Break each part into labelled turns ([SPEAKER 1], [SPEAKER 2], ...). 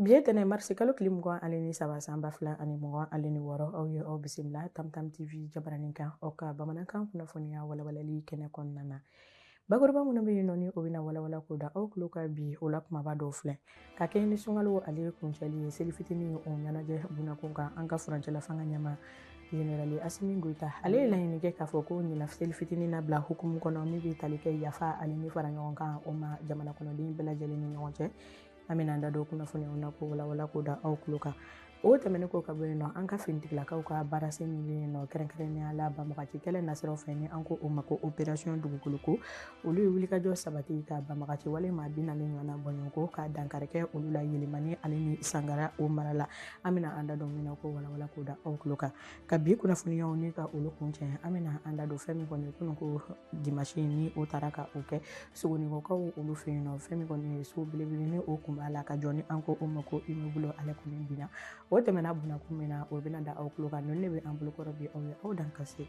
[SPEAKER 1] Bi ye tɛnɛ marisi kalo tile 23 san 2026. Aw ye aw bisimila Tamtam TV jabaranin kan, aw ka bamanankan kunnafoniya walawalali kɛnɛ kɔnɔna na. Bakuruba minnu bɛ yen nɔ, ni o bɛna walawala k'o da aw tulo kan bi, o la kumaba dɔw filɛ. Ka kɛɲɛ ni sunkalo ale kuncɛli ye, seli fitinin o ɲɛnajɛ bunakun kan, an ka furancɛla fanga ɲɛmaa Général Asimi Goïta, ale ye laɲini kɛ k'a fɔ ko ɲinan seli fitinin na bila hukumu kɔnɔ min bɛ tali kɛ yafa ale ni fara ɲɔgɔn kan o ma jamana kɔnɔden bɛɛ lajɛlen ni ɲɔgɔn cɛ. An bɛna an da don kunnafoniyaw na k'o walawala k'o da aw tulo kan. O tɛmɛnen kɔ ka bɔ yen nɔ, an ka finitigilakaw ka baarasen min bɛ yen nɔ, kɛrɛnkɛrɛnnenya la banbagaci kɛlɛ nasiraw fɛ, ni an ko o ma ko opération dugukolo ko, olu ye wulikajɔ sabati ka banbagaci wale maa 40 ɲɔgɔnna bɔɲɔgɔnko ka dankari kɛ olu la Yelimani ale ni Sangara o mara la. An bɛna an da don min na k'o walawala k'o da aw tulo kan. Ka bi kunnafoniyaw ni ka olu kuncɛ, an bɛna an da don fɛn min kɔni kunun ko dimanche ni o taara ka o kɛ Sogonikokaw olu fɛ yen nɔ, fɛn min kɔni ye so belebele ni o kun b'a la ka jɔ, ni an ko o ma ko immeuble, ale kɔni binna. O tɛmɛna bunakun min na, o bɛna da aw tulo kan. Ninnu de bɛ an bolokɔrɔ bi, aw ye aw dan ka se.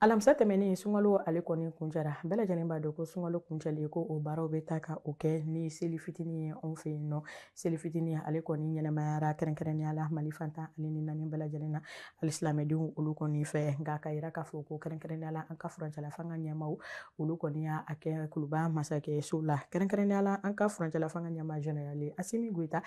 [SPEAKER 1] Alamisa tɛmɛnen, sunkalo ale kɔni kuncɛra. Bɛɛ lajɛlen b'a dɔn ko sunkalo kuncɛli ko o baaraw bɛ taa ka o kɛ ni seli fitinin ye anw fɛ yen nɔ. Seli fitinin ale kɔni ɲɛnamayara kɛrɛnkɛrɛnnenya la Mali fan 14 bɛɛ lajɛlen na, alisilamɛdenw olu kɔni fɛ. Nka ka yira k'a fɔ ko kɛrɛnkɛrɛnnenya la an ka furancɛla fanga ɲɛmaaw olu kɔni y'a kɛ Kuluba masakɛ so la. Kɛrɛnkɛrɛnnenya la an ka furancɛla fanga ɲɛmaa Général Asimi Goïta,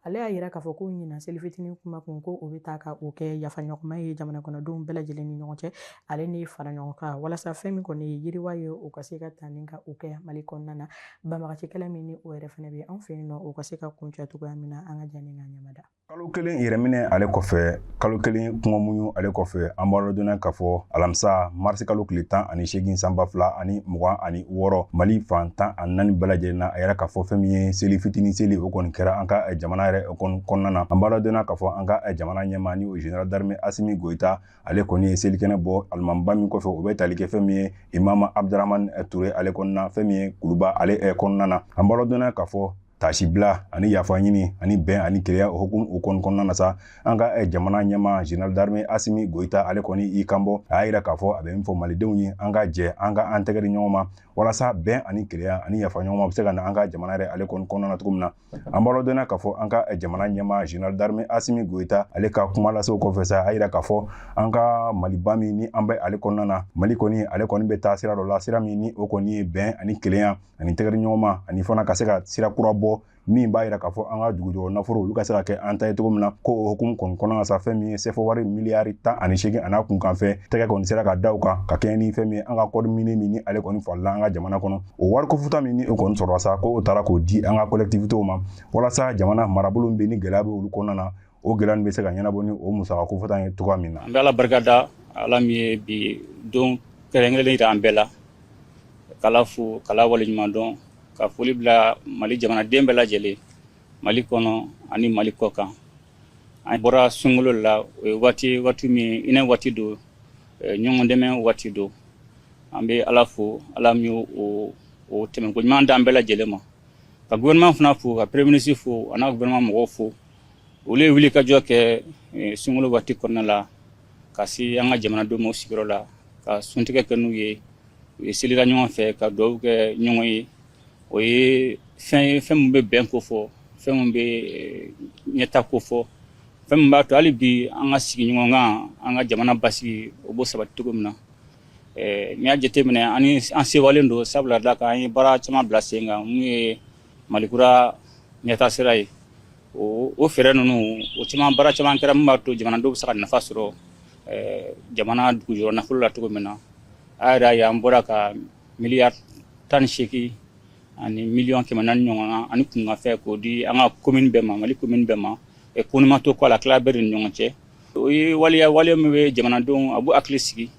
[SPEAKER 1] ale y'a yira k'a fɔ ko ɲinan seli fitinin kuma kun ko o bɛ taa ka o kɛ yafa ɲɔgɔnma ye jamana kɔnɔdenw bɛɛ lajɛlen ni ɲɔgɔn cɛ, ale ni fara ɲɔgɔn kan, walasa fɛn min kɔni ye yiriwa ye, o ka se ka taa ni ka o kɛ Mali kɔnɔna na. Banbagaci kɛlɛ min ni o yɛrɛ fana bɛ anw fɛ yen nɔ, o ka se ka kuncɛ cogoya min na. An ka jɛ ni ka ɲamada.
[SPEAKER 2] Kalo kelen yɛrɛminɛ ale kɔfɛ, kalo kelen kɔngɔmuɲu ale kɔfɛ, an b'a ladɔnniya k'a fɔ alamisa marisi kalo tile 18 san 2026, Mali fan 14 bɛɛ lajɛlen na, a yɛrɛ k'a fɔ fɛn min ye seli fitinin seli, o kɔni kɛra an ka jamana yɛrɛ kɔnɔna na. An b'a ladɔnniya k'a fɔ an ka jamana ɲɛmaa ni o général d'armée Asimi Goïta, ale kɔni ye selikɛnɛ bɔ alimamiba min kɔfɛ, o bɛ tali kɛ fɛn min ye Imam Abdurahman Ture ale kɔnɔna, fɛn min ye Kuluba ale kɔnɔna na. An b'a ladɔnniya k'a fɔ tasibila ani yafa ɲini ani bɛn ani kelenya o hukumu o kɔni kɔnɔna na sa, an ka jamana ɲɛmaa général d'armée Asimi Goïta, ale kɔni y'i kanbɔ. A y'a yira k'a fɔ a bɛ min fɔ malidenw ye, an ka jɛ an ka an tɛgɛ di ɲɔgɔn ma walasa bɛn ani kelenya ani yafa ɲɔgɔn ma bɛ se ka na an ka jamana yɛrɛ ale kɔni kɔnɔna na cogo min na. An b'a ladɔnniya k'a fɔ an ka jamana ɲɛmaa général d'armée Asimi Goïta, ale ka kuma lasew kɔfɛ sa, a yira k'a fɔ an ka Maliba min ni an bɛ ale kɔnɔna na, Mali kɔni ale kɔni bɛ taa sira dɔ la, sira min ni o kɔni ye bɛn ani kelenya ani tɛgɛ di ɲɔgɔn ma, ani fana ka se ka sira kura bɔ min b'a yira k'a fɔ an ka dugujukɔrɔ nafolo olu ka se ka kɛ an ta ye cogo min na. Ko o hukumu kɔni kɔnɔna na sa, fɛn min ye sefa wari miliyari 18 a n'a kunkanfɛn, tɛgɛ kɔni sera ka da o kan ka kɛɲɛ ni fɛn min ye an ka code minier min ni ale kɔni falila an ka jamana kɔnɔ. O wari kofuta min ni o kɔni sɔrɔla sa, ko o taara k'o di an ka collectivitéw ma walasa jamana marabolo min bɛ ni gɛlɛya bɛ olu kɔnɔna na, o gɛlɛya nin bɛ se ka ɲɛnabɔ ni o musaka kofuta ye cogoya min na.
[SPEAKER 3] An bɛ Ala barika da, Ala min ye bi don kɛrɛnkɛrɛnnen jira an bɛɛ la, k'Ala fo, k'Ala waleɲuman dɔn, ka foli bila Mali jamanaden bɛɛ lajɛlen, Mali kɔnɔ ani Mali kɔ kan. An bɔra sunkalo la, o ye waati min hinɛ waati don, ɲɔgɔn dɛmɛ waati don. An bɛ Ala fo, Ala min o tɛmɛko ɲuman d'an bɛɛ lajɛlen ma, ka gouvernement fana fo, ka premier ministre fo, a n'a gouvernement mɔgɔw fo. Olu ye wuli ka jɔ kɛ sunkalo waati kɔnɔna la ka se an ka jamanadenw ma u sigiyɔrɔ la, ka suntigɛ kɛ n'u ye. U ye selila ɲɔgɔn fɛ, ka dugawu kɛ ɲɔgɔn ye. O ye fɛn ye, fɛn min bɛ bɛn ko fɔ, fɛn min bɛ ɲɛta ko fɔ, fɛn min b'a to hali bi an ka sigi ɲɔgɔn kan, an ka jamana basigi, o b'o sabati cogo min na. N'i y'a jateminɛ, an sewalen don, sabula da kan an ye baara caman bila sen kan mun ye Malikura ɲɛta sira ye. O fɛɛrɛ ninnu, o caman, baara caman kɛra min b'a to jamanadenw bɛ se ka nafa sɔrɔ jamana dugujukɔrɔ nafolo la cogo min na. A yɛrɛ y'a ye, an bɔra ka miliyari 18 ani miliyɔn 400 ɲɔgɔn ani kunkanfɛn k'o di an ka commune bɛɛ ma, Mali commune bɛɛ ma. Ko to kɔ a la, tila bɛɛ ni ɲɔgɔn cɛ. O ye waleya, waleya min bɛ jamanadenw a b'u hakili sigi,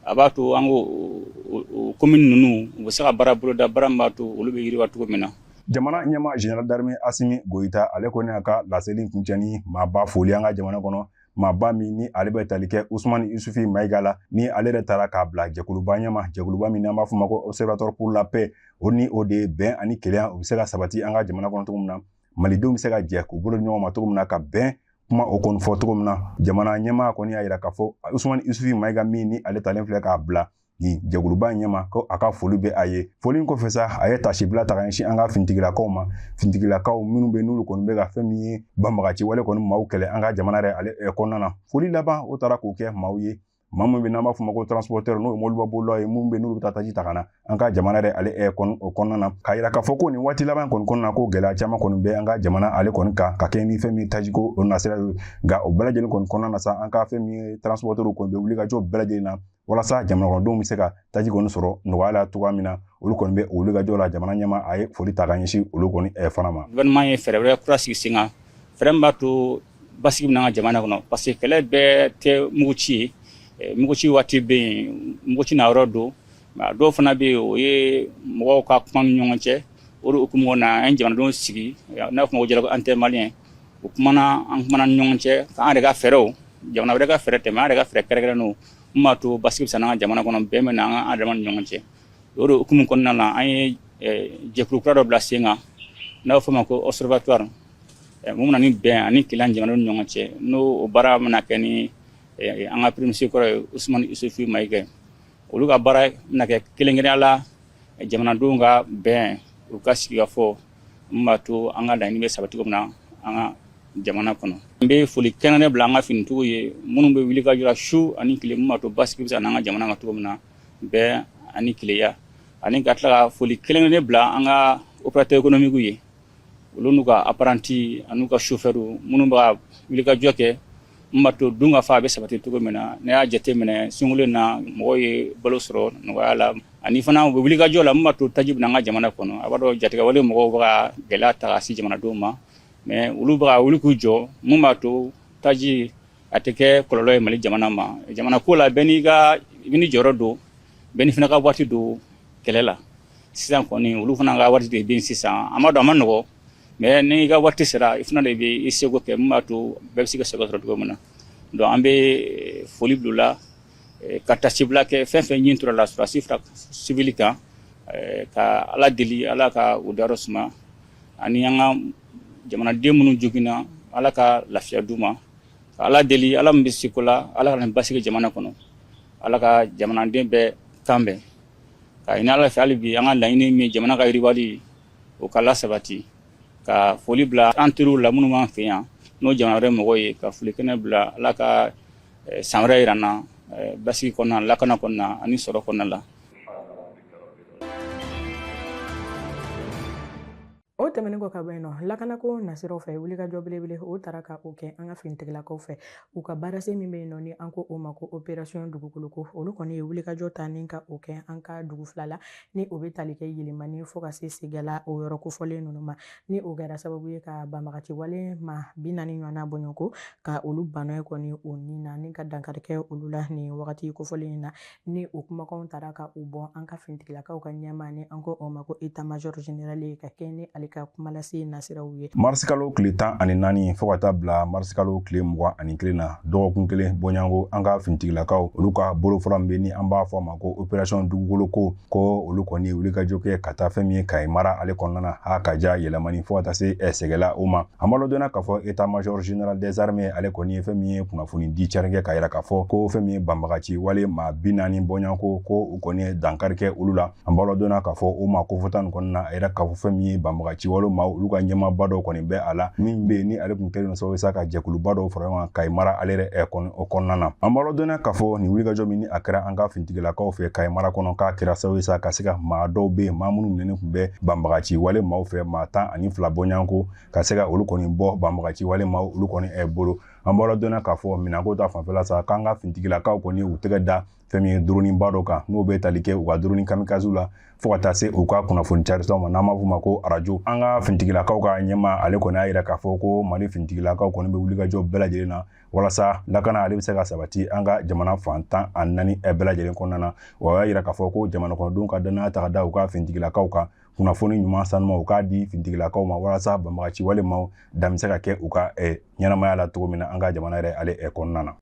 [SPEAKER 3] a b'a to an ko commune ninnu u bɛ se ka baara boloda, baara min b'a to olu bɛ yiriwa cogo min na.
[SPEAKER 2] Jamana ɲɛmaa général d'armée Asimi Goïta, ale kɔni y'a ka laseli kuncɛ ni maaba foli an ka jamana kɔnɔ, maaba min ni ale bɛ tali kɛ Usumani Isufi Mayiga la, ni ale yɛrɛ taara k'a bila jɛkuluba ɲɛma, jɛkuluba min n'an b'a fɔ ma ko Observatoire pour la paix. O ni o de ye bɛn ani kelenya o bɛ se ka sabati an ka jamana kɔnɔ cogo min na, malidenw bɛ se ka jɛ k'u bolo di ɲɔgɔn ma cogo min na, ka bɛn kuma o kɔni fɔ cogo min na. Jamana ɲɛmaa kɔni y'a yira k'a fɔ Usumani Isufi Mayiga min ni ale talen filɛ k'a bila Nin jɛkuluba in ɲɛma ko a ka foli bɛ a ye. Foli in kɔfɛ sa, a ye tasibila ta ka ɲɛsin an ka finitigilakaw ma, finitigilakaw minnu bɛ n'olu kɔni bɛ ka fɛn min ye banbagaci wale kɔni maaw kɛlɛ an ka jamana yɛrɛ ale kɔnɔna na. Foli laban o taara k'o kɛ maaw ye, maa min bɛ n'an b'a fɔ ma ko transporteur, n'o ye mɔbiliba bolilaw ye, minnu bɛ n'olu bɛ taa taji ta ka na an ka jamana yɛrɛ ale kɔnɔna na, k'a yira k'a fɔ ko nin waati laban kɔni kɔnɔna na, ko gɛlɛya caman kɔni bɛ an ka jamana ale kɔni kan ka kɛ ni fɛn min tajiko o nasira ye. Nka o bɛɛ lajɛlen kɔni kɔnɔna na sa, an ka fɛn min ye transporteur kɔni bɛ wuli ka jɔ bɛɛ lajɛlen na walasa jamana kɔnɔdenw bɛ se ka taji kɔni sɔrɔ nɔgɔya la cogoya min na. Olu kɔni bɛ wuli ka jɔ la. Jamana ɲɛmaa a ye foli ta ka ɲɛsin olu kɔni fana ma.
[SPEAKER 3] Gouvernement ye fɛɛrɛ wɛrɛ kura sigi sen kan, fɛɛrɛ min b'a to basigi bɛ na an ka jamana kɔnɔ, parce que kɛlɛ bɛɛ tɛ muguci ye. Muguci waati bɛ yen, muguci na yɔrɔ don, a dɔw fana bɛ yen, o ye mɔgɔw ka kuma ni ɲɔgɔn cɛ. O de hukumu kɔnɔ na, an ye jamanadenw sigi, n'a fɔ ma ko dialogue intermalien. O kumana, an kumana ni ɲɔgɔn cɛ k'an yɛrɛ ka fɛɛrɛw, jamana wɛrɛ ka fɛɛrɛ tɛ, an yɛrɛ ka fɛɛrɛ kɛrɛnkɛrɛnnenw min b'a to basigi bɛ se an ka jamana kɔnɔ, bɛn bɛ na an ka adama ni ɲɔgɔn cɛ. O de hukumu kɔnɔna na, an ye jɛkulu kura dɔ bila sen kan, n'a bɛ fɔ o ma ko observatoire, mun bɛna ni bɛn ani kelenya jamanadenw ni ɲɔgɔn cɛ. N'o baara bɛna kɛ ni an ka premier ministre kɔrɔ ye, Usumani Isufu Mayiga. Olu ka baara bɛna kɛ kelenkelen la jamanadenw ka bɛn, u ka sigikafɔ min b'a to an ka laɲini bɛ sabati cogo min na an ka jamana kɔnɔ. N bɛ foli kɛrɛnkɛrɛn bila an ka finitigiw ye, minnu bɛ wuli ka jɔ su ani tile, min b'a to basigi bɛ se ka na an ka jamana kan cogo min na, bɛn ani kelenya. Ani ka tila ka foli kɛrɛnkɛrɛnnen bila an ka opérateur économique ye, olu n'u ka apprenti an'u ka chauffeur, minnu bɛ ka wulikajɔ kɛ min b'a to dun ka fa a bɛ sabati cogo min na. Ne y'a jate minɛ sunkalo in na, mɔgɔw ye balo sɔrɔ nɔgɔya la, ani fana u bɛ wulikajɔ la min b'a to taji bɛ na an ka jamana kɔnɔ. A b'a dɔn jatigɛwale mɔgɔw bɛ ka gɛlɛya ta ka se jamanadenw ma, mais olu bɛ ka wuli k'u jɔ min b'a to taji a tɛ kɛ kɔlɔlɔ ye Mali jamana ma. Jamana ko la, bɛɛ n'i ka i n'i jɔyɔrɔ don, bɛɛ n'i fana ka waati don kɛlɛ la. Sisan kɔni, olu fana ka waati de bɛ yen sisan. An b'a dɔn a ma nɔgɔ, mais n'i ka waati sera, i fana de bɛ i seko kɛ min b'a to bɛɛ bɛ se ka seko sɔrɔ cogo min na. Donc an bɛ foli bila u la, ka tasibila kɛ fɛn fɛn ɲin tora la sɔrɔdasi fara civil kan, ka Ala deli Ala ka u dayɔrɔ suma, ani an ka jamanaden minnu joginna, Ala ka lafiya d'u ma, ka Ala deli, Ala min bɛ seko la, Ala ka na basigi jamana kɔnɔ, Ala ka jamanaden bɛɛ kan bɛn, ka ɲini Ala fɛ hali bi an ka laɲini min jamana ka yiriwali, o ka lasabati. Ka foli bila an teriw la minnu b'an fɛ yan, n'o jamana wɛrɛ mɔgɔw ye, ka foli kɛnɛ bila. Ala ka san wɛrɛ yira an na basigi kɔnɔna, lakana kɔnɔna ani sɔrɔ kɔnɔna la.
[SPEAKER 1] O tɛmɛnen kɔ ka bɔ yen nɔ, lakanako nasiraw fɛ, wulikajɔ belebele o taara ka o kɛ an ka finitigilakaw fɛ. U ka baarasen min bɛ yen nɔ, ni an ko o ma ko opération dugukoloko, olu kɔni ye wulikajɔ ta ni ka o kɛ an ka dugu fila la, ni o bɛ tali kɛ Yelimani fo ka se Segala, o yɔrɔ kofɔlen ninnu ma, ni o kɛra sababu ye ka banbagaci wale maa 40 ɲɔgɔnna bɔɲɔgɔnko ka olu bɔnɛ kɔni o ni na, ni ka dankari kɛ olu la nin wagati kofɔlen in na. Ni o kumakanw taara ka u bɔ an ka finitigilakaw ka ɲɛmaa, ni an ko o ma ko état major général ye, ka kɛ ni ale ka kumalase nasiraw ye.
[SPEAKER 2] Marisikalo tile 14 fo ka taa bila marisikalo tile 21 na, dɔgɔkun kelen bɔɲɔgɔnko, an ka finitigilakaw olu ka bolofara min bɛ ni an b'a fɔ a ma ko opération dugukolo ko, ko olu kɔni ye wulikajɔ kɛ ka taa fɛn min ye Kayi mara ale kɔnɔna na, a ka ja Yɛlɛmani fo ka taa se Sɛgɛla o ma. An b'a ladɔnniya k'a fɔ état major général des armées ale kɔni ye fɛn min ye kunnafoni di cari kɛ k'a yira k'a fɔ ko fɛn min ye banbagaci wale maa 40 bɔɲɔgɔnko, ko u kɔni ye dankari kɛ olu la. An b'a ladɔnniya k'a fɔ o maa kofɔta nin kɔnɔna na, a yira k'a fɔ fɛn min ye banbagaci wale maa olu ka ɲɛmaaba dɔw kɔni bɛ a la, min bɛ yen ni ale tun kɛlen don sababu ye sa ka jɛkuluba dɔw fara ɲɔgɔn kan Kayi mara ale yɛrɛ kɔni o kɔnɔna na. An b'a ladɔnniya k'a fɔ nin wulikajɔ min ni a kɛra an ka finitigilakaw fɛ Kayi mara kɔnɔ, k'a kɛra sababu ye sa ka se ka maa dɔw bɛ yen, maa minnu minɛnen tun bɛ banbagaci wale maaw fɛ, maa 12 bɔɲɔgɔnko, ka se ka olu kɔni bɔ banbagaci wale maaw olu kɔni bolo. An b'a ladɔnniya k'a fɔ minɛnko ta fanfɛla sa, k'an ka finitigilakaw kɔni u tɛgɛ da fɛn min ye droniba dɔ kan, n'o bɛ tali kɛ u ka drone kamikaze la fo ka taa se u ka kunnafoni carisiraw ma, n'an b'a f'o ma ko arajo. An ka finitigilakaw ka ɲɛmaa ale kɔni y'a yira k'a fɔ ko Mali finitigilakaw kɔni bɛ wulikajɔ bɛɛ lajɛlen na walasa lakana ale bɛ se ka sabati an ka jamana fan 14 bɛɛ lajɛlen kɔnɔna na. Wa o y'a yira k'a fɔ ko jamana kɔnɔdenw ka danaya ta ka da u ka finitigilakaw kan, kunnafoni ɲuman sanuma u k'a di finitigilakaw ma walasa banbagaci wale maaw dan bɛ se ka kɛ u ka ɲɛnamaya la cogo min na an ka jamana yɛrɛ ale kɔnɔna na.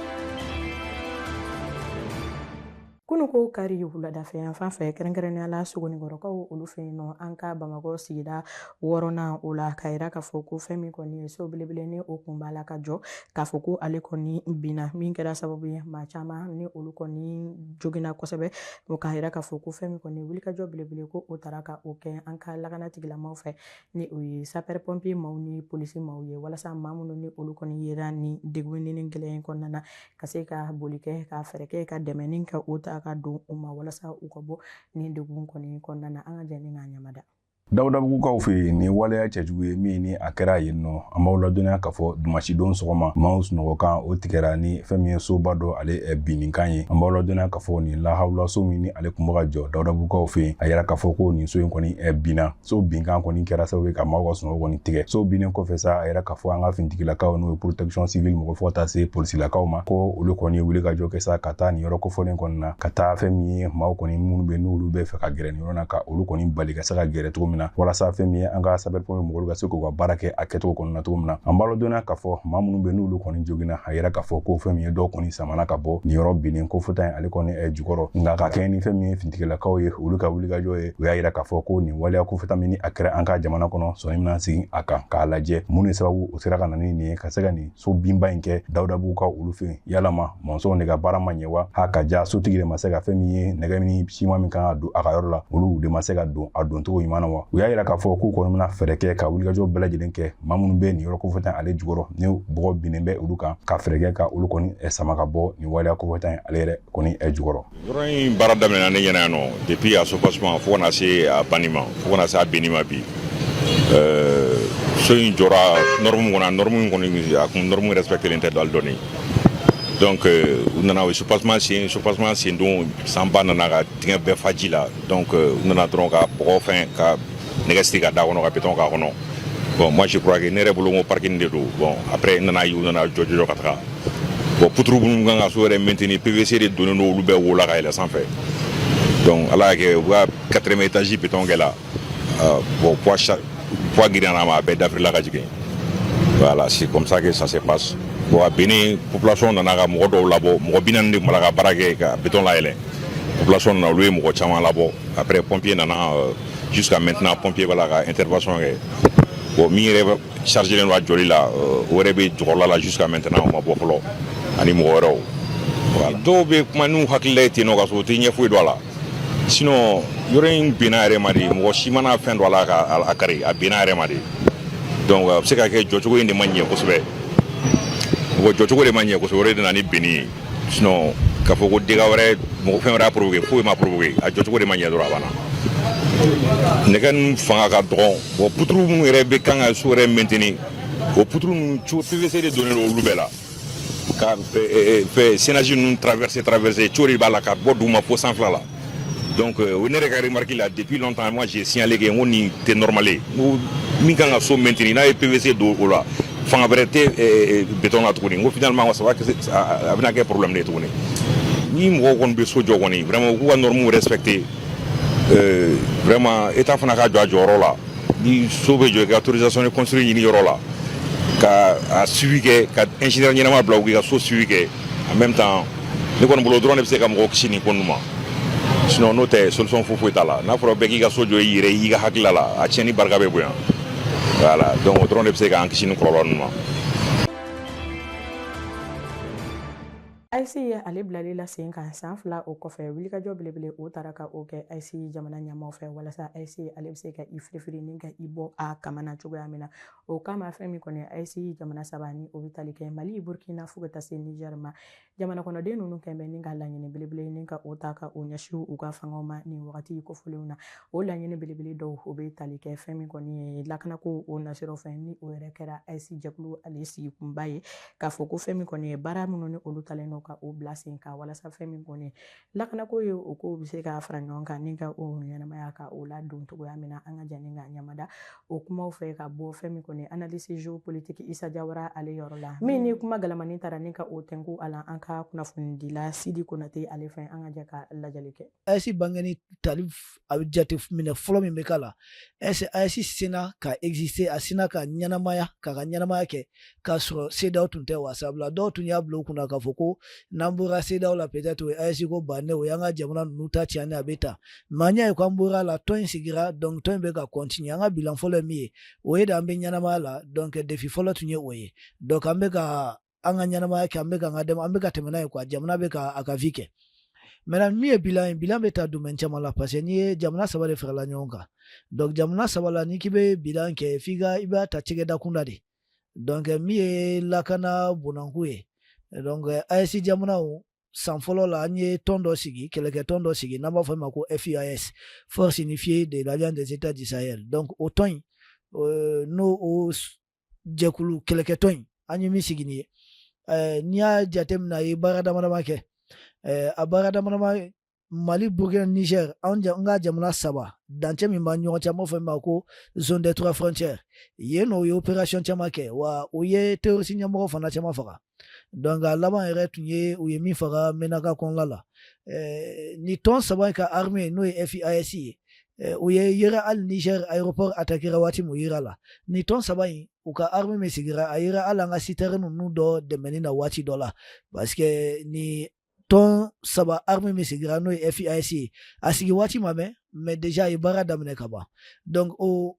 [SPEAKER 1] Kununko kari wuladafɛ yanfan fɛ, kɛrɛnkɛrɛnnenya la Sogonikɔrɔkaw olu fɛ yen nɔ, an ka Bamakɔ sigida 6nan o la, k'a yira k'a fɔ ko fɛn min kɔni ye so belebele ni o kun b'a la ka jɔ, k'a fɔ ko ale kɔni binna, min kɛra sababu ye maa caman ni olu kɔni joginna kosɛbɛ. O k'a yira k'a fɔ ko fɛn min kɔni wulikajɔ belebele ko o taara ka o kɛ an ka lakana tigilamaw fɛ, ni o ye sapeur pompier maaw ni polisi maaw ye, walasa maa minnu ni olu kɔni yera ni degun ni gɛlɛya in kɔnɔna na, ka se ka boli kɛ ka fɛɛrɛ kɛ ka dɛmɛni kɛ o ta ka don u ma, walasa u ka bɔ nin degun kɔni kɔnɔna na. An ka jɛ ni k'a ɲamada.
[SPEAKER 2] Dawudabugukaw fɛ yen, nin waleya cɛjugu ye min ni a kɛra yen nɔ. An b'aw ladɔnniya k'a fɔ dimanche don sɔgɔma, maaw sunɔgɔkan o tigɛra ni fɛn min ye soba dɔ ale binninkan ye. An b'aw ladɔnniya k'a fɔ nin lahawula so min ni ale kun bɛ ka jɔ Dawudabugukaw fɛ yen, a yira k'a fɔ ko nin so in kɔni binna. So binkan kɔni kɛra sababu ye ka maaw ka sunɔgɔ kɔni tigɛ. So binnen kɔfɛ sa, a yira k'a fɔ an ka finitigilakaw, n'o ye protection civile mɔgɔ, fo ka taa se polisilakaw ma, ko olu kɔni wuli ka jɔ kɛ sa ka taa nin yɔrɔ kofɔlen kɔni na, ka taa fɛn min ye maaw kɔni minnu bɛ n'olu bɛ fɛ ka gɛrɛ nin yɔrɔ na, ka olu kɔni bali ka se ka gɛrɛ cogo min na, walasa fɛn min ye an ka sapeur pompier mɔgɔw ka se k'u ka baara kɛ a kɛcogo kɔnɔna na cogo min na. An b'a ladɔnniya k'a fɔ maa minnu bɛ n'olu kɔni joginna, a yira k'a fɔ ko fɛn min ye dɔw kɔni samana ka bɔ nin yɔrɔ binnen ko fɔta in ale kɔni jukɔrɔ. Nka ka kɛ ni fɛn min ye finitigilakaw ye, olu ka wulikajɔ ye, u y'a yira k'a fɔ ko nin waleya kofɔta min ni a kɛra an ka jamana kɔnɔ, sɔnni bɛna sigi a kan k'a lajɛ mun de sababu o sera ka na ni nin ye, ka se ka nin so binba in kɛ Dawudabugukaw olu fɛ yen. Yalama mɔnsɔnw de ka baara ma ɲɛ wa, ha ka ja sotigi de ma se ka fɛn min ye nɛgɛ ni siman min kan ka don a ka yɔrɔ la, olu de ma se ka don a doncogo ɲuman na wa? U y'a yira k'a fɔ k'u kɔni bɛna fɛɛrɛ kɛ ka wulikajɔ bɛɛ lajɛlen kɛ, maa minnu bɛ nin yɔrɔ kofɔta ale jukɔrɔ ni bɔgɔ binnen bɛ olu kan, ka fɛɛrɛ kɛ ka olu kɔni sama ka bɔ nin waleya kofɔta in ale yɛrɛ kɔni jukɔrɔ.
[SPEAKER 4] Yɔrɔ in baara daminɛna ne ɲɛna yan nɔ depuis a soubassement fo ka na se a banni ma, fo ka na se a binni ma bi. So in jɔra norme kɔnɔ, norme in kɔni, a kun norme respecté len tɛ hali dɔɔni. Donc u nana o soubassement sen, soubassement sen don, sanba nana ka dingɛ bɛɛ fa ji la. Donc u nana dɔrɔn ka bɔgɔ fɛn ka nɛgɛ siri ka da kɔnɔ, ka béton k'a kɔnɔ. Bon, moi je crois que ne yɛrɛ bolo ko parking de don. Bon, après n nana ye u nana jɔ jɔ ka taga. Bon, poutre minnu kan ka so yɛrɛ maintenir, PVC de donnen don olu bɛɛ wo la ka yɛlɛ sanfɛ. Donc ala y'a kɛ u ka quatrième étage béton kɛ la. Bon, poids girinna ma, a bɛɛ dafirila ka jigin. Voilà, c'est comme ça que ça se passe. Bon, a binnen, population nana ka mɔgɔ dɔw labɔ. Mɔgɔ 40 de tun b'a la ka baara kɛ ka béton layɛlɛ. Population nana, olu ye mɔgɔ caman labɔ. Après pompier nana, jusqu'à maintenant pompier b'a la ka intervention kɛ. Bon, min yɛrɛ chargé len don a jɔli la, o yɛrɛ bɛ jɔyɔrɔla la jusqu'à maintenant, o ma bɔ fɔlɔ, ani mɔgɔ wɛrɛw. Voilà, dɔw bɛ kuma n'u hakilila ye ten nɔ, ka sɔrɔ u tɛ ɲɛ foyi dɔn a la. Sinon yɔrɔ in binna yɛrɛ ma de, mɔgɔ si mana fɛn don a la ka a kari, a binna yɛrɛ ma de. Donc a bɛ se ka kɛ jɔcogo in de ma ɲɛ kosɛbɛ. Mɔgɔ jɔcogo de ma ɲɛ kosɛbɛ, o de nana ni binni ye. Sinon k'a fɔ ko dégâts wɛrɛ, mɔgɔ fɛn wɛrɛ y'a provoqué, foyi ma provoqué. A jɔcogo de ma ɲɛ dɔrɔn, a banna. Nɛgɛ ninnu fanga ka dɔgɔn. Bon, poutre minnu yɛrɛ bɛ kan ka so yɛrɛ maintenir, o poutre ninnu PVC de donnen don olu bɛɛ la, ka fɛ chaînage ninnu traverser cogo de b'a la ka bɔ duguma fo sanfɛla la. Donc o ne yɛrɛ ka remarque la, depuis longtemps moi j'ai signalé que n ko nin tɛ normal ye. N ko min kan ka so maintenir, n'a ye PVC don o la, fanga wɛrɛ tɛ béton na tuguni. N ko finalement ça va, a bɛna kɛ problème de ye tuguni. Ni mɔgɔw kɔni bɛ so jɔ kɔni, vraiment u k'u ka normes respecter. Vraiment état fana ka jɔ a jɔyɔrɔ la. Ni so bɛ jɔ, i ka autorisation de construire ɲini yɔrɔ la, ka a suivi kɛ, ka ingénieur ɲɛnama bila u k'i ka so suivi kɛ en même temps. Ne kɔni bolo, dɔrɔn de bɛ se ka mɔgɔw kisi nin ko ninnu ma. Sinon n'o tɛ, solution foyi foyi t'a la. N'a fɔra bɛɛ k'i ka so jɔ i yɛrɛ i ka hakilila la, a tiɲɛni barika bɛ bonya. Voilà, donc o dɔrɔn de bɛ se k'an kisi nin kɔlɔlɔ ninnu ma.
[SPEAKER 1] AES ale bilali la sen kan san 2 o kɔfɛ, wulikajɔ belebele o taara ka o kɛ AES jamana ɲɛmaaw fɛ, walasa AES ale bɛ se ka i firifiri ni ka i bɔ a kamana cogoya min na. O kama, fɛn min kɔni AES jamana saba ni o bɛ tali kɛ Mali, Burkina fo ka taa se Niger ma, jamana kɔnɔden ninnu kɛn bɛ ni ka laɲini belebele ni ka o ta ka o ɲɛsin u ka fangaw ma nin wagati kofɔlenw na. O laɲini belebele dɔw, o bɛ tali kɛ fɛn min kɔni ye lakanako o nasiraw fɛ, ni o yɛrɛ kɛra AES jɛkulu ale sigikunba ye, k'a fɔ ko fɛn min kɔni ye baara minnu ni olu talen don ka o bila sen kan, walasa fɛn min kɔni lakanako ye, o kow bɛ se ka fara ɲɔgɔn kan ni ka o ɲɛnamaya ka o ladon cogoya min na. An ka jɛ ni ka ɲamada o kumaw fɛ ka bɔ fɛn min kɔni tuguni analyste géopolitique Isa Jawara ale yɔrɔ la, min ni kuma galamani taara ni ka o tɛnku a la an ka kunnafonidila Sidi Konate ale fɛ. An ka jɛ ka lajɛli kɛ.
[SPEAKER 5] AES bangeni tali, a bɛ jate minɛ fɔlɔ min bɛ k'a la, est AES sena ka exister, a sina ka ɲɛnamaya, k'a ka ɲɛnamaya kɛ k'a sɔrɔ CEDEAO tun tɛ wa? Sabula dɔw tun y'a bila u kunna k'a fɔ ko n'an bɔra CEDEAO la, peut-être o ye AES ko bannen, o y'an ka jamana ninnu ta tiɲɛnen, a bɛ ta. Mais an y'a ye k'an bɔra a la, tɔn in sigira, donc tɔn in bɛ ka continuer. An ka bilan fɔlɔ ye min ye, o ye de an bɛ ɲɛnamaya la. Donc défi fɔlɔ tun ye o ye. Donc an bɛ ka an ka ɲɛnamaya kɛ, an bɛ ka an ka an bɛ ka tɛmɛ n'a ye quoi, jamana bɛ ka a ka vie kɛ. Maintenant, min ye bilan ye, bilan bɛ taa domaine caman la, parce que n'i ye jamana saba de farala ɲɔgɔn kan, donc jamana saba la, n'i k'i bɛ bilan kɛ, f'i ka i b'a ta cɛkɛda kunda de. Donc min ye lakana bonanku ye, donc AES jamanaw, san fɔlɔ la, an ye tɔn dɔ sigi, kɛlɛkɛtɔn dɔ sigi n'an b'a fɔ ma ko FUAS, Force unifiée de l'Alliance des États du Sahel. Donc o tɔn in, n'o o jɛkulu kɛlɛkɛtɔn in, an ye min sigi nin ye, n'i y'a jateminɛ, a ye baara dama dama kɛ. A baara dama dama, Mali, Burkina, Niger, an ka jamana saba, dancɛ min b'an ɲɔgɔn cɛ, an b'a fɔ min ma ko zone des trois frontières, yen nɔ, u ye opération caman kɛ wa u ye terroriste ɲɛmɔgɔ fana caman faga. Donc a laban yɛrɛ tun ye u ye min faga Menaka kɔnɔna la. Ni tɔn saba in ka armée, n'o ye FIAS ye, u ye yera hali Niger aéroport attaquera waati min, u yera la. Ni tɔn saba in, u ka armée min sigira, a yera hali an ka citerne ninnu dɔ dɛmɛni na waati dɔ la, parce que ni tɔn saba armée min sigira, n'o ye FIAS ye, a sigi waati ma mɛn, mais déjà a ye baara daminɛ ka ban. Donc o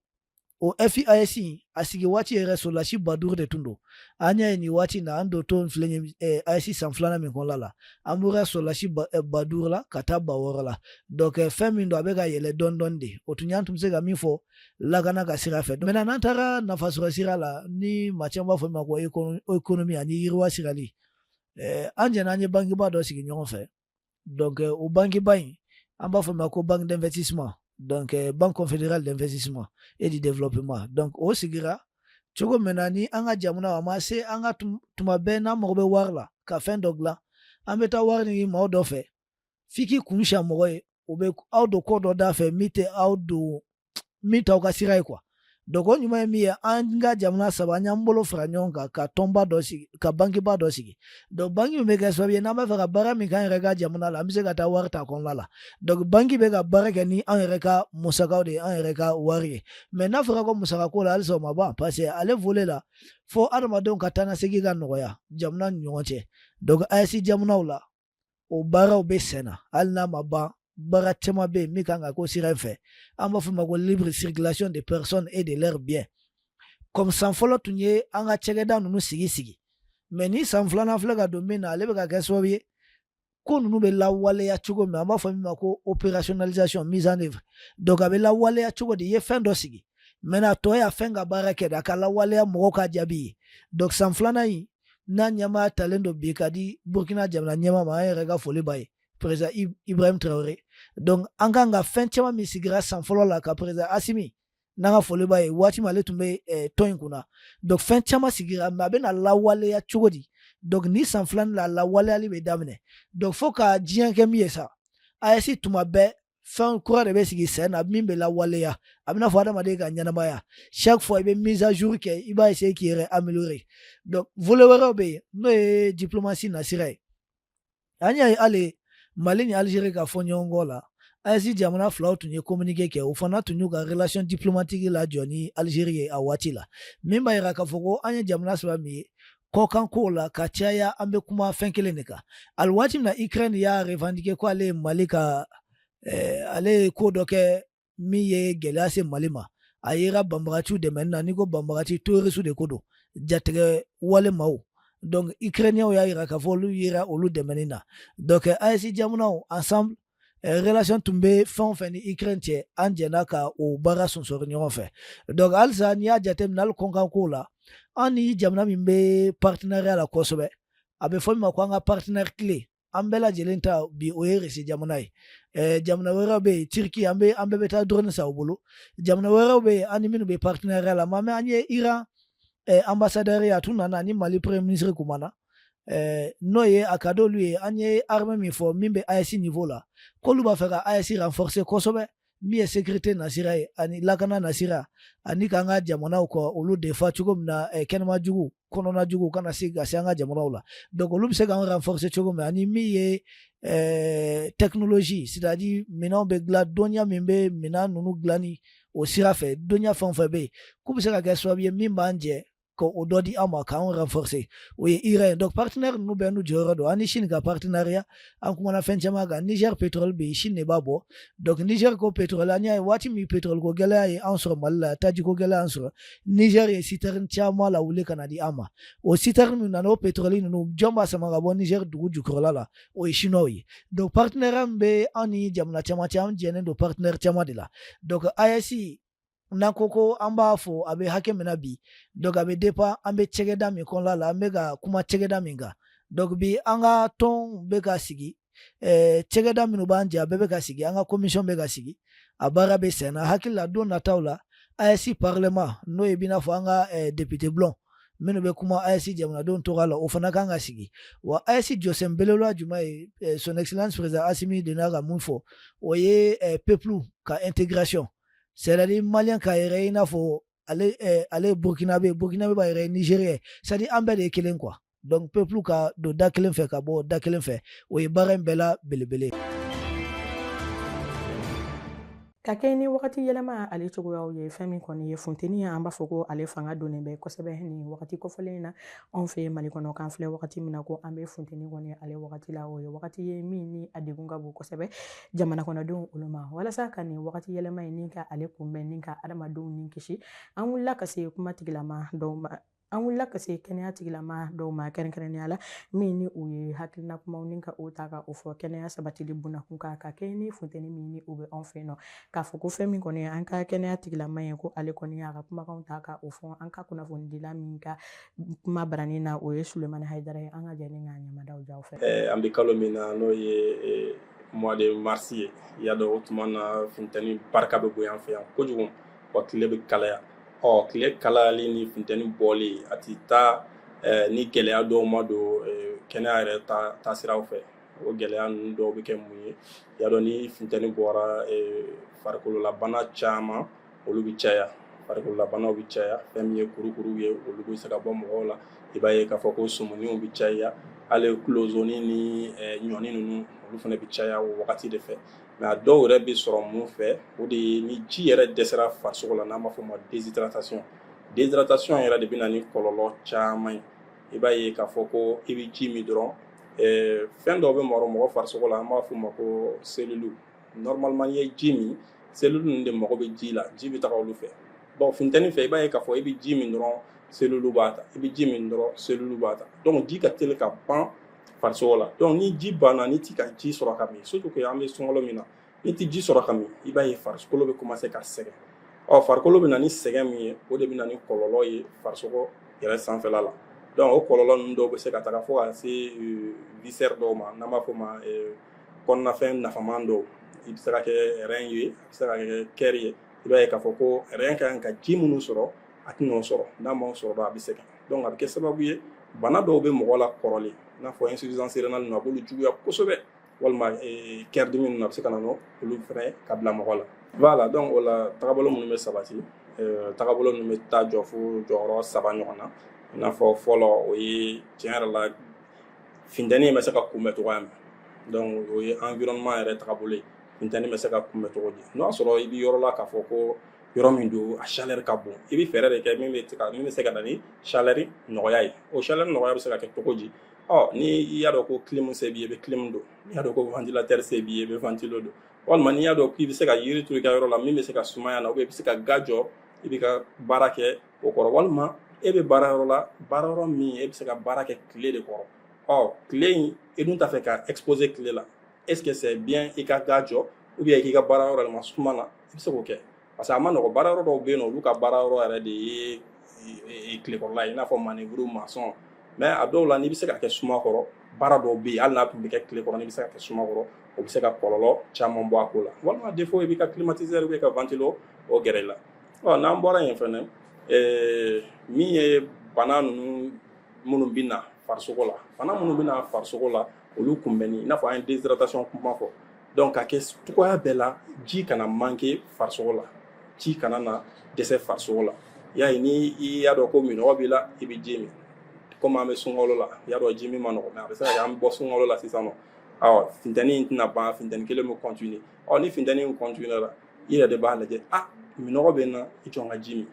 [SPEAKER 5] FIAS, a sigi waati yɛrɛ, sɔrɔdasi 5000 de tun don. An y'a ye nin waati na, an don to filɛ nin ye AES san filanan min kɔnɔna la, an bɔra sɔrɔdasi 5000 la ka taa 6000 la. Donc fɛn min don, a bɛ ka yɛlɛ dɔɔni dɔɔni de. O tun y'an tun bɛ se ka min fɔ lakana ka sira fɛ. Maintenant, n'an taara nafasɔrɔ sira la, ni maa caman b'a fɔ min ma ko économie ani yiriwa sirali, an jɛna, an ye bankiba dɔ sigi ɲɔgɔn fɛ. Donc o bankiba in, an b'a fɔ ma ko banque d'investissement, donc Banque confédérale d'investissement et du développement. Donc o sigira cogo min na, ni an ka jamana a ma se, an ka tuma bɛɛ n'an mago bɛ wari la ka fɛn dɔ dilan, an bɛ taa wari ɲini maaw dɔ fɛ, f'i k'i kun siyan mɔgɔ ye, o bɛ aw don ko dɔ da fɛ min tɛ aw don, min t'aw ka sira ye quoi. Donc o ɲuman ye min ye, an ka jamana saba, an y'an bolo fara ɲɔgɔn kan ka tɔnba dɔ sigi, ka bankiba dɔ sigi. Donc banki min bɛ kɛ sababu ye, n'an b'a fɛ ka baara min k'an yɛrɛ ka jamana la, an bɛ se ka taa wari ta kɔnɔna la. Donc banki bɛ ka baara kɛ ni an yɛrɛ ka musakaw de ye, an yɛrɛ ka wari ye. Mais n'a fɔra ko musaka ko la, halisa o ma ban, parce que ale volet la, fo adamadenw ka taa ni segin ka nɔgɔya jamana ni ɲɔgɔn cɛ. Donc AES jamanaw la, o baaraw bɛ sen na, hali n'a ma ban. Baara caman bɛ yen min kan ka k'o sira in fɛ, an b'a fɔ o ma ko libre circulation des personnes et de leurs biens. Comme san fɔlɔ tun ye an ka cakɛda ninnu sigi sigi, mais ni san filanan filɛ ka don min na, ale bɛ ka kɛ sababu ye ko ninnu bɛ lawaleya cogo min, an b'a fɔ min ma ko opérationnalisation, mise en œuvre. Donc a bɛ lawaleya cogo di? I ye fɛn dɔ sigi, maintenant a tɔ y'a fɛn ka baara kɛ de, a ka lawaleya, mɔgɔw ka jaabi ye. Donc san filanan in n'a ɲɛmaa talen don bi ka di Burkina jamana ɲɛmaa ma, an yɛrɛ ka foli b'a ye, président Ibrahim Traoré. Donc an kan ka fɛn caman min sigira san fɔlɔ la, ka président Assimi n'an ka foli b'a ye, waati min ale tun bɛ tɔn in kunna, donc fɛn caman sigira, mais a bɛna lawaleya cogo di? Donc ni san filanan la, lawaleyali bɛ daminɛ. Donc fo ka diɲɛ kɛ min ye sa, AES tuma bɛɛ fɛn kura de bɛ sigi sen na min bɛ lawaleya. A bɛna fɔ adamaden ka ɲɛnamaya, chaque fois i bɛ mise à jour kɛ, i b'a essayer k'i yɛrɛ améliorer. Donc volet wɛrɛw bɛ yen, n'o ye diplomatie nasira ye. An y'a ye hali Mali ni Algérie ka fɔ ɲɔgɔn kɔ la, AES jamana filaw tun ye communiqué kɛ, o fana tun y'u ka relation diplomatique lajɔ ni Algérie ye a waati la, min b'a yira k'a fɔ ko an ye jamana saba min ye kɔkan kow la ka caya, an bɛ kuma fɛn kelen de kan. Hali waati min na Ukraine y'a revendiquer ko ale ye Mali ka ale ye ko dɔ kɛ min ye gɛlɛya se Mali ma, a yera banbagaciw dɛmɛni na. N'i ko banbagaci, terroriste de ko don, jatigɛ wale maaw. Donc Ukrainiens y'a yira k'a fɔ olu yera olu dɛmɛni na. Donc AES jamanaw ensemble, relation tun bɛ fɛn o fɛn ni Ukraine cɛ, an jɛnna ka o baara sonsori ɲɔgɔn fɛ. Donc halisa n'i y'a jateminɛ, hali kɔnkan kow la, an ni jamana min bɛ partenariat la kosɛbɛ, a bɛ fɔ min ma ko an ka partenaire clé, an bɛɛ lajɛlen ta bi, o ye Russie jamana ye. Jamana wɛrɛw bɛ yen, Turquie, an bɛ an bɛɛ bɛ taa drone san u bolo. Jamana wɛrɛw bɛ yen, an ni minnu bɛ partenariat la, mais an ye Iran ambassadeur ye, a tun nana ni Mali premier ministre kumana, n'o ye a ka d'olu ye. An ye armée min fɔ min bɛ AES niveau la, k'olu b'a fɛ ka AES renforcer kosɛbɛ. Min ye sécurité nasira ye ani lakana nasira, ani k'an ka jamanaw kɔ olu defa cogo min na, kɛnɛma jugu, kɔnɔna jugu kana se ka se an ka jamanaw la. Donc olu bɛ se k'an renforcer cogo min, ani min ye technologie, c'est à dire minɛnw bɛ dilan, dɔnniya min bɛ minɛn ninnu dilanni o sira fɛ, dɔnniya fɛn o fɛn bɛ yen k'u bɛ se ka kɛ sababu ye min b'an jɛ k'o dɔ di an ma k'an renforcer, o ye Iran ye. Donc partenaire ninnu bɛɛ n'u jɔyɔrɔ don. An ni Chine ka partenariat, an kumana fɛn caman kan. Niger pétrole bɛ yen, Chine de b'a bɔ. Donc Niger ko pétrole, an y'a ye waati min pétrole ko gɛlɛya ye an sɔrɔ Mali la, taji ko gɛlɛya an sɔrɔ, Niger ye citerne caman lawuli ka na di an ma. O citerne min nana, o pétrole ninnu, jɔn b'a sama ka bɔ Niger dugu jukɔrɔla la? O ye Chinois ye. Donc partenariat min bɛ an ni jamana caman cɛ, an jɛnnen don partenaire caman de la. Donc AES, n'an ko ko an b'a fɔ a bɛ hakɛ min na bi, donc a bɛ dépend an bɛ cɛgɛda min kɔnɔna la, an bɛ ka kuma cɛgɛda min kan. Donc bi an ka tɔn bɛ ka sigi, cɛgɛda minnu b'an jɛ, a bɛɛ bɛ ka sigi, an ka commission bɛ ka sigi, a baara bɛ sen na. Hakili la, don nataw la, AES parlement, n'o ye b'i n'a fɔ an ka député bulon minnu bɛ kuma AES jamanadenw tɔgɔ la, o fana kan ka sigi. Wa AES jɔsen belebeleba jumɛn ye? Son excellence président Assimi de ka mun fɔ, o ye peuple ka intégration, c'est à dire malien k'a yɛrɛ i n'a fɔ ale ye burkinabé, burkinabé b'a yɛrɛ ye nigérien, c'est à dire an bɛɛ de ye kelen quoi. Donc peuple ka don da kelen fɛ ka bɔ da kelen fɛ, o ye baara in bɛɛ la belebele.
[SPEAKER 1] Ka kɛ ni wagati yɛlɛma ale cogoyaw ye, fɛn min kɔni ye funteni ye, an b'a fɔ ko ale fanga donnen bɛ kosɛbɛ nin wagati kofɔlen in na anw fɛ Mali kɔnɔ. K'an filɛ wagati min na ko an bɛ funteni kɔni ale wagati la, o ye wagati ye min ni a degun ka bon kosɛbɛ jamana kɔnɔdenw olu ma. Walasa ka nin wagati yɛlɛma in ni ka ale kunbɛn ni ka adamadenw ni kisi, an wulila ka se kuma tigilama dɔw ma, an wulila ka se kɛnɛya tigilama dɔw ma, kɛrɛnkɛrɛnnenya la min ni u ye hakilina kumaw ni ka o ta ka o fɔ kɛnɛya sabatili bunakun kan, ka kɛ ni funteni min ni o bɛ anw fɛ yen nɔ. K'a fɔ ko fɛn min kɔni an ka kɛnɛya tigilama ye, ko ale kɔni y'a ka kumakanw ta ka o fɔ an ka kunnafonidila min ka kuma baranin na, o ye Sulemani Hayidara ye. An ka jɛ ni k'a ɲamadaw jaw fɛ.
[SPEAKER 6] An bɛ kalo min na, n'o ye mois de mars ye, i y'a dɔn o tuma na funteni barika bɛ bonya an fɛ yan kojugu, wa tile bɛ kalaya. Ɔ tile kalayali ni funteni bɔli, a ti taa ni gɛlɛya dɔw ma don kɛnɛya yɛrɛ taasiraw fɛ. O gɛlɛya ninnu dɔw bɛ kɛ mun ye? I y'a dɔn ni funteni bɔra, farikololabana caman olu bɛ caya, farikololabanaw bɛ caya. Fɛn min ye kurukuru ye, olu bɛ se ka bɔ mɔgɔw la. I b'a ye k'a fɔ ko sumuniw bɛ caya, hali kulozoni ni ɲɔni ninnu, olu fana bɛ caya o wagati de fɛ. Mais a dɔw yɛrɛ bɛ sɔrɔ mun fɛ? O de ye ni ji yɛrɛ dɛsɛra farisogo la, n'an b'a fɔ o ma déshydratation. Déshydratation yɛrɛ de bɛ na ni kɔlɔlɔ caman ye. I b'a ye k'a fɔ ko i bɛ ji min dɔrɔn, fɛn dɔw bɛ mɔgɔ farisogo la, an b'a fɔ o ma ko cellule. Normalement n'i ye ji min, cellule ninnu de mago bɛ ji la, ji bɛ taga olu fɛ. Bon, funteni fɛ, i b'a ye k'a fɔ i bɛ ji min dɔrɔn, cellule b'a ta, i bɛ ji min dɔrɔn, cellule b'a ta. Donc ji ka teli ka ban farisogo la. Donc ni ji banna, ni ti ka ji sɔrɔ ka min, surtout que an bɛ sunkalo min na, ni ti ji sɔrɔ ka min, i b'a ye farikolo bɛ commencer ka sɛgɛn. Ɔ farikolo bɛ na ni sɛgɛn min ye, o de bɛ na ni kɔlɔlɔ ye farisogo yɛrɛ sanfɛla la. Donc o kɔlɔlɔ ninnu dɔw bɛ se ka taga fo ka se viscère dɔw ma, n'an b'a fɔ o ma kɔnɔnafɛn nafaman dɔw. I bɛ se ka kɛ rein ye, a bɛ se ka kɛ cœur ye. I b'a ye k'a fɔ ko rein ka kan ka ji minnu sɔrɔ, a tɛna o sɔrɔ. N'a m'o sɔrɔ, a bɛ sɛgɛn. Donc a bɛ kɛ sababu ye, bana dɔw bɛ mɔgɔ la kɔrɔlen, i n'a fɔ insuffisance rénale ninnu, a b'olu juguya kosɛbɛ, walima cœur dimi ninnu, a bɛ se ka na n'olu fɛnɛ ka bila mɔgɔ la. Voilà, donc o la tagabolo minnu bɛ sabati, tagabolo ninnu bɛ taa jɔ fo jɔyɔrɔ 3 ɲɔgɔn na. I n'a fɔ fɔlɔ, o ye tiɲɛ yɛrɛ la funteni bɛ se ka kunbɛn cogoya min. Donc o ye environnement yɛrɛ tagabolo ye, funteni bɛ se ka kunbɛn cogo di? N'o y'a sɔrɔ i bɛ yɔrɔ la k'a fɔ ko yɔrɔ min don, a chaleur ka bon, i bɛ fɛɛrɛ de kɛ min bɛ se ka na ni chaleur nɔgɔya ye. O chaleur nɔgɔya bɛ se ka kɛ cogo di? Ɔ ni i y'a dɔn ko clim se b'i ye, i bɛ clim don. N'i y'a dɔn ko ventilateur se b'i ye, i bɛ ventilo don. Walima n'i y'a dɔn k'i bɛ se ka yiri turu i ka yɔrɔ la min bɛ se ka sumaya na, ou bien i bɛ se ka ga jɔ, i b'i ka baara kɛ o kɔrɔ. Walima e bɛ baara yɔrɔ la, baara yɔrɔ min e bɛ se ka baara kɛ tile de kɔrɔ, ɔ tile in e dun t'a fɛ ka exposer tile la, est ce que c'est bien i ka ga jɔ, ou bien k'i ka baara yɔrɔ yɛlɛma suma na? I bɛ se k'o kɛ, parce que a ma nɔgɔ. Baara yɔrɔ dɔw bɛ yen nɔ, olu ka baara yɔrɔ yɛrɛ de ye tilekɔrɔla ye, i n'a fɔ manœuvre, maçon. Mais a dɔw la, n'i bɛ se ka kɛ suma kɔrɔ, baara dɔw bɛ yen, hali n'a tun bɛ kɛ tile kɔrɔ, n'i bɛ se ka kɛ suma kɔrɔ, o bɛ se ka kɔlɔlɔ caman bɔ a ko la. Walima défaut, i b'i ka climatiseur ou ka ventilo o gɛrɛ i la. Ɔ n'an bɔra yen fɛnɛ, min ye bana ninnu minnu bɛ na farisogo la, bana minnu bɛ na farisogo la, olu kunbɛnni, i n'a fɔ an ye déshydratation kuma fɔ. Donc ka kɛ cogoya bɛɛ la, ji kana manquer farisogo la, ji kana na dɛsɛ farisogo la. I y'a ye, ni i y'a dɔn ko minɔgɔ b'i la, i bɛ ji min. Komi an bɛ sunkalo la, i y'a dɔn ji min man nɔgɔn, mais a bɛ se ka kɛ an bɛ bɔ sunkalo la sisan nɔ, awɔ, funteni in tɛna ban, funteni kelen bɛ continuer. Ɔ, ni funteni in continuer la, i yɛrɛ de b'a lajɛ, a minɔgɔ bɛ n na, i jɔ n ka ji min,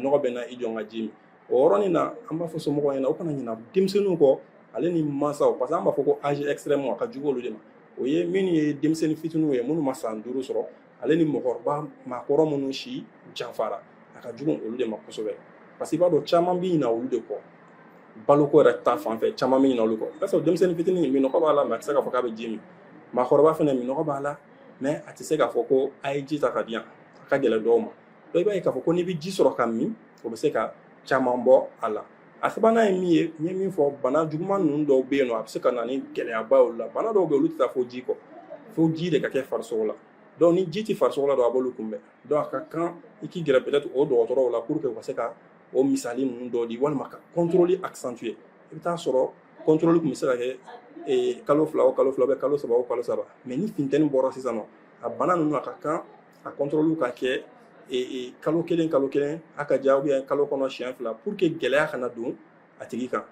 [SPEAKER 6] minɔgɔ bɛ n na, i jɔ n ka ji min. O yɔrɔnin na, an b'a fɔ somɔgɔw ɲɛna, u kana ɲina denmisɛnninw kɔ ale ni mansaw, parce que an b'a fɔ ko âge extrême a ka jugu olu de ma. O ye minnu ye denmisɛnnin fitininw ye, minnu ma san 5 sɔrɔ, ale ni mɔgɔkɔrɔba maakɔrɔ minnu si janfara, a ka jugu olu de ma kosɛbɛ, parce que i b'a dɔn caman bɛ ɲina olu de kɔ baloko yɛrɛ ta fan fɛ, caman bɛ ɲina olu kɔ. I b'a sɔrɔ denmisɛnnin fitinin, minɔgɔ b'a la, mais a tɛ se k'a fɔ k'a bɛ ji min. Maakɔrɔba fana, minɔgɔ b'a la, mais a tɛ se k'a fɔ ko a ye ji ta ka di yan, a ka gɛlɛn dɔw ma. Donc i b'a ye k'a fɔ ko n'i bɛ ji sɔrɔ ka min, o bɛ se ka caman bɔ a la. A sabanan ye min ye, n ye min fɔ, bana juguman ninnu dɔw bɛ yen nɔ, a bɛ se ka na ni gɛlɛyaba ye olu la. Bana dɔw bɛ yen, olu tɛ taa fo ji kɔ, fo ji de ka kɛ farisogo la. Donc ni ji tɛ farisogo la dɔrɔn, a b'olu kunbɛn. Donc a ka kan i k'i gɛrɛ peut-être o dɔgɔtɔrɔw la pour que u ka se ka o misali ninnu dɔw di, walima ka contrôle accentuer. I bɛ taa sɔrɔ contrôle tun bɛ se ka kɛ kalo 2 o kalo 2, bɛ kalo 3 o kalo 3, mais ni funteni bɔra sisan nɔ, a bana ninnu, a ka kan a contrôle ka kɛ kalo kelen kalo kelen, a ka ja, ou bien kalo kɔnɔ siɲɛ 2, pour que gɛlɛya kana don a tigi kan.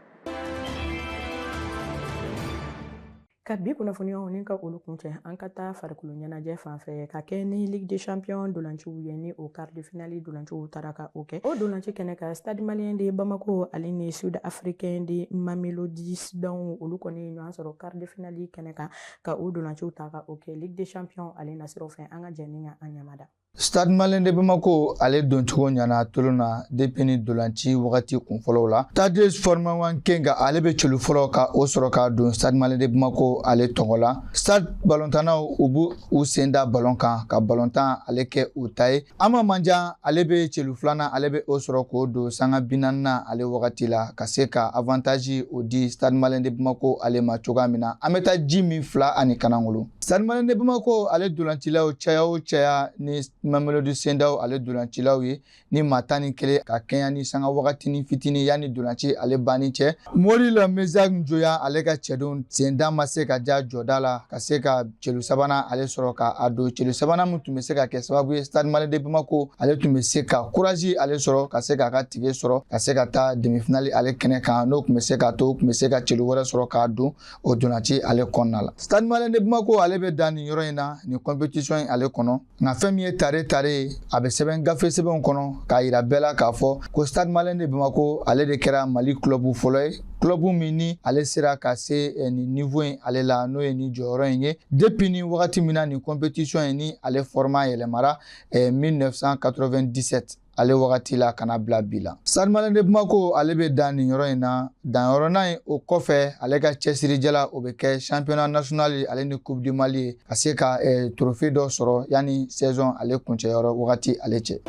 [SPEAKER 1] Ka bi kunnafoniyaw ni ka olu kuncɛ, an ka taa farikolo ɲɛnajɛ fan fɛ ka kɛ ni Ligue des Champions dolanciw ye, ni o quart de finale dolanciw taara ka o kɛ. O dolanci kɛnɛ kan, Stade Malien de Bamako ale ni Sud Africain de Mamelodi Sundowns, olu kɔni ye ɲɔgɔn sɔrɔ quart de finale kɛnɛ kan ka o dolanciw ta ka o kɛ Ligue des Champions ale nasiraw fɛ. An ka jɛ ni ka an ɲamada.
[SPEAKER 7] Stade Malien de Bamako ale doncogo ɲana tolon na depuis ni dolanci wagati kunfɔlɔw la. Stade Foreman Kenga ale bɛ celu fɔlɔ ka o sɔrɔ ka don Stade Malien de Bamako ale tɔgɔ la. Stade balontannaw u b'u u sen da balon kan ka balontan ale kɛ u ta ye. Ama Manjan ale bɛ celu filanan ale bɛ o sɔrɔ k'o don sanga 40nan ale wagati la ka se ka avantage o di Stade Malien de Bamako ale ma cogoya min na. An bɛ taa ji min 2 ani kanangolo. Stade Malien de Bamako ale dolancilaw caya o caya ni Mamelodi Sundowns ale dolancilaw ye ni maa 11 ka kɛɲɛ ni sanga wagatinin fitinin yanni dolanci ale banni cɛ. Mori la Mezak Njoya ale ka cɛdenw senda ma se ka ja jɔda la ka se ka celu sabanan ale sɔrɔ ka a don. Celu sabanan min tun bɛ se ka kɛ sababu ye Stade Malien de Bamako ale tun bɛ se ka courage ale sɔrɔ ka se k'a ka tige sɔrɔ ka se ka taa demi-finale ale kɛnɛ kan, n'o tun bɛ se ka to tun bɛ se ka celu wɛrɛ sɔrɔ k'a don o dolanci ale kɔnɔna la. Stade Malien de Bamako ale bɛ dan nin yɔrɔ in na nin compétition in ale kɔnɔ, nka fɛn min ye tare tare ye, a bɛ sɛbɛn gafe sɛbɛnw kɔnɔ k'a yira bɛɛ la k'a fɔ ko Stade Malien de Bamako ale de kɛra Mali club fɔlɔ ye, club min ni ale sera ka se nin niveau in ale la, n'o ye nin jɔyɔrɔ in ye depuis ni wagati min na nin compétition in ni ale format yɛlɛmara 1997 ale wagati la ka na bila bi la. Stade Malien de Bamako ale bɛ dan nin yɔrɔ in na. Danyɔrɔnan in o kɔfɛ, ale ka cɛsirijala o bɛ kɛ championnat national ale ni Coupe du Mali ye, ka se ka trophée dɔ sɔrɔ yanni saison ale kuncɛyɔrɔ wagati ale cɛ.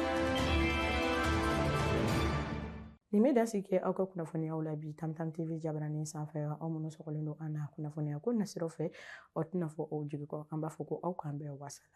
[SPEAKER 1] Nin bɛ dan sigi kɛ aw ka kunnafoniyaw la bi Tam Tam TV jabaranin sanfɛ. Aw minnu sɔgɔlen don an na kunnafoniya ko nasiraw fɛ, aw tɛna fɔ aw jigi kɔ. An b'a fɔ ko aw k'an bɛn, wasala.